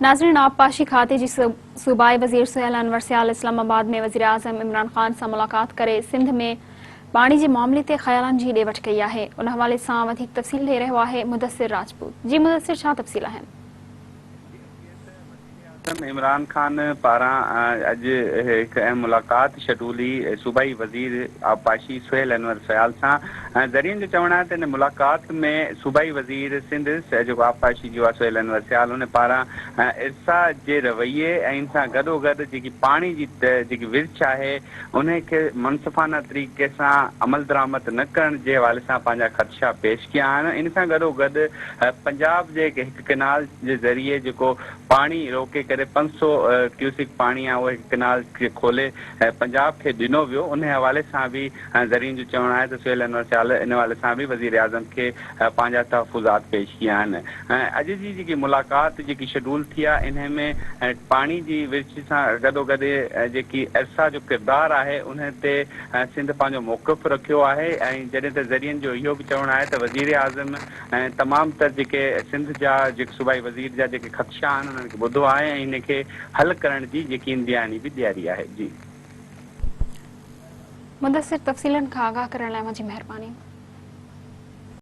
ناظرين آبپاشي کاتي جي صوبائي وزير سهيل انور سيال اسلام آباد ۾ وزيراعظم عمران خان سان ملاقات ڪري سنڌ ۾ پاڻي جي معاملي تي خيالن جي ڏي وٺ ڪئي آهي ان حوالي سان وڌيڪ تفصيل ڏئي رهيو آهي مدثر راجپوت جي مدثر ڇا تفصيل آهن. وزيراعظم عمران خان پاران اڄ هڪ اهم ملاقات شيڊول هئي صوبائي وزير آبپاشي سهيل انور سيال سان ذريعن جو چوڻ آهي ته ان ملاقات ۾ صوبائي وزير سنڌ جيڪو آبپاشي جو آهي سهيل انور سيال ان پاران ارسا جي رويي ۽ ان سان گڏوگڏ جيڪي پاڻي جي جيڪي ورڇ آهي انهي کي منصفانه طريقي سان عملدرآمد نه ڪرڻ جي حوالي سان پنهنجا خدشا پيش ڪيا آهن ان سان گڏوگڏ پنجاب جي هڪ ڪئنال جي ذريعي جيڪو پاڻي روڪي ڪري 500 ڪيوسڪ پاڻي آهي اهو هڪ ڪئنال کي کولي پنجاب کي ڏنو ويو انهي حوالي سان به ذريعن جو چوڻ آهي ته سهيل انور سيال ان حوالي سان به وزيراعظم کي پنهنجا تحفظات پيش ڪيا آهن اڄ جي جيڪي ملاقات جيڪي شيڊول ٿي آهي انهي ۾ پاڻي جي ورڇ سان گڏوگڏ جيڪي ارسا جو ڪردار آهي انهي تي سنڌ پنهنجو موقف رکيو آهي ۽ جڏهن ته ذريعن جو اهو به چوڻ آهي ته وزيراعظم ۽ تمام تر جيڪي سنڌ جا جيڪي صوبائي وزير جا جيڪي خدشا آهن انهن کي ٻڌو آهي ۽ ان کي حل ڪرڻ جي يقين دهاني به ڏياري آهي جي. مدثر تفصيلن کان آگاهه ڪرڻ لاء اوهان جي مهرباني.